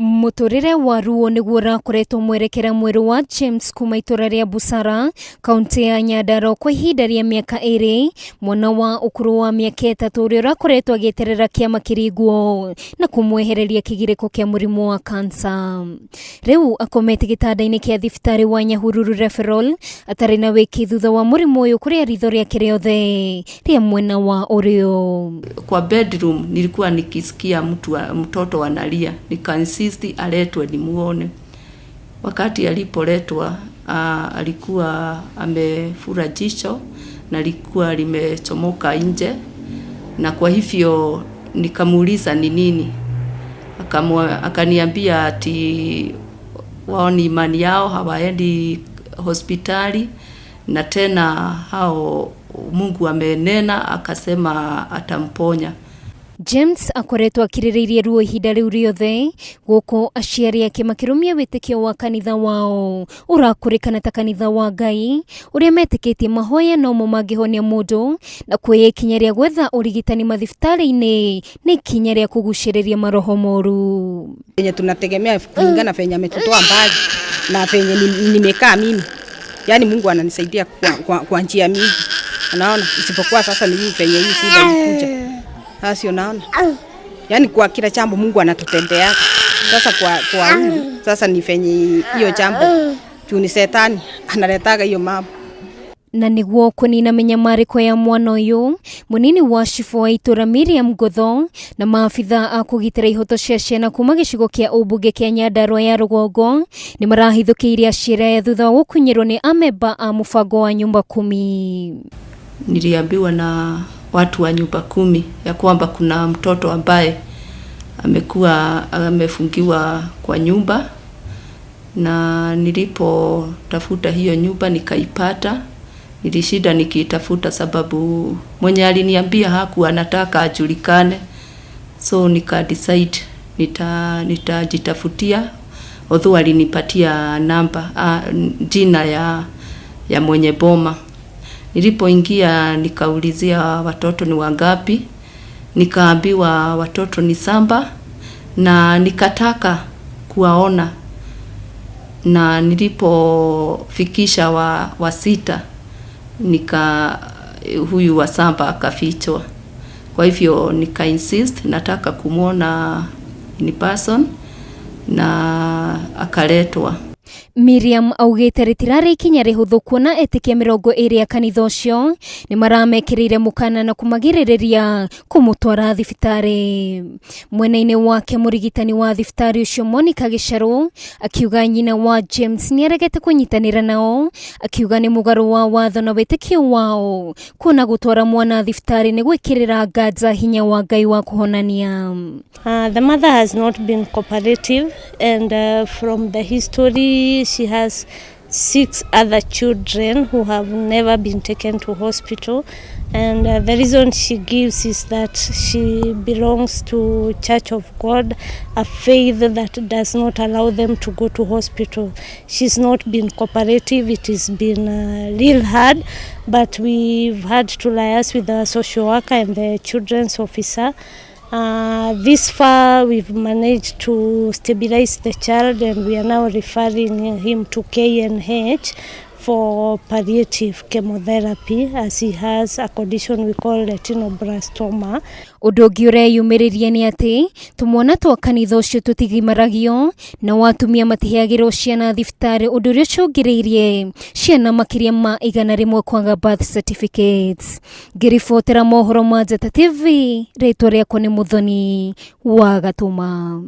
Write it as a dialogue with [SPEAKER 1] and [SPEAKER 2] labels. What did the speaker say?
[SPEAKER 1] Mũtũrĩre wa ruo nĩguo ũrakoretwo mwerekera mwerũ wa James kuma itũra rĩa Busara, kaunti ya Nyandarua kwa ihinda rĩa mĩaka ĩrĩ, mwana wa ũkũrũ wa mĩaka 3 ũrĩa ũrakoretwo agĩeterera kĩama kĩringwo na kũmwehereria kĩgirĩko kĩa mũrimũ wa kansa. Rĩu akomete gĩtanda-inĩ kĩa thibitarĩ wa Nyahururu Referral atarĩ na wĩki thutha wa mũrimũ ũyũ kũrĩa ritho rĩake rĩothe rĩa mwena wa ũrĩo.
[SPEAKER 2] Kwa bedroom nilikuwa nikisikia mtoto analia, nika insist aletwe nimuone. Wakati alipoletwa alikuwa amefura jicho na likuwa limechomoka nje, na kwa hivyo nikamuuliza ni nini, akaniambia ati wao ni imani yao hawaendi hospitali, na tena hao Mungu amenena akasema atamponya.
[SPEAKER 1] James akoretwo akirĩrĩirie ruo ihinda rĩu rĩothe gũkũ aciari ake makĩrũmia wĩtĩkio wa kanitha wao ũrakũrĩkana ta kanitha wa Ngai ũrĩa metĩkĩtie mahoya nomo mangĩhonia mũndũ na kuoya ikinya rĩa gwetha ũrigitani mathibitarĩ-inĩ nĩ ikinya rĩa kũgucĩrĩria maroho moru.
[SPEAKER 3] Venye tunategemea kulingana venye ametutoa mbali na venye nimekaa mimi, yaani Mungu ananisaidia kwa njia mingi, unaona, isipokuwa sasa ni hii venye hii shida ilikuja. Sasa unaona, yaani kwa kila jambo Mungu anatutendea. Sasa kwa huyu sasa ni venye hiyo jambo juu ni shetani analetaga hiyo mambo.
[SPEAKER 1] Na nĩguo kũnina mĩnyamarĩko ya mwana ũyũ, mũnini wa cibũ wa itũra Miriam Ngotho na maabitha a kũgitĩra ihoto cia ciana kuma gĩcigo kĩa ũmbunge kĩa Nyandarua ya rũgongo nĩ marahithũkĩire aciari aya thutha wa gũkunyĩrwo nĩ amemba a mũbango wa nyumba kumi.
[SPEAKER 2] Niliambiwa na watu wa nyumba kumi ya kwamba kuna mtoto ambaye amekuwa amefungiwa kwa nyumba, na nilipotafuta hiyo nyumba nikaipata. Nilishinda nikiitafuta sababu mwenye aliniambia hakuwa anataka ajulikane, so nika decide nitajitafutia, although alinipatia namba, jina ya mwenye boma. Nilipoingia nikaulizia watoto ni wangapi, nikaambiwa watoto ni 7, na nikataka kuwaona, na nilipofikisha wa 6 huyu wa 7 akafichwa. Kwa hivyo nika insist nataka kumuona in person na akaletwa.
[SPEAKER 1] Miriam augĩte rĩtirarĩ ikinya rĩhũthũ kuona etĩkia 20 a kanitha ũcio nĩ maramekĩrĩire mũkana na kũmagirĩrĩria kũmũtwara thibitarĩ. Mwena-inĩ wake mũrigitani wa thibitarĩ ũcio Monica Gĩcarũ akiuga nyina wa James nĩaregete kũnyitanĩra nao, akiuga nĩ mũgarũ wa watho na wĩtĩkio wao kuona gũtwara mwana thibitarĩ nĩ gwĩkĩrĩra nganja hinya wa Ngai wa kũhonania.
[SPEAKER 4] The mother has not been cooperative, and from the history she has 6 other children who have never been taken to hospital, and the reason she gives is that she belongs to Church of God, a faith that does not allow them to go to hospital. She's not been cooperative. It has been real hard, but we've had to liaise with the social worker and the children's officer. This far we've managed to stabilize the child, and we are now referring him to KNH for palliative chemotherapy, as he has a condition we call retinoblastoma.
[SPEAKER 1] Ũndũ ũngĩ ũreyumĩrĩria nĩ atĩ tũmwana twa kanitha ũcio tũtigimaragio na atumia matiheagĩrwo ciana thibitarĩ, ũndũ ũrĩa ũcũngĩrĩirie ciana makĩria ma 100 kwaga birth certificates. Ngĩribotera mohoro ma Njata TV, rĩtwa rĩakwa nĩ Mũthoni wa Gatũma.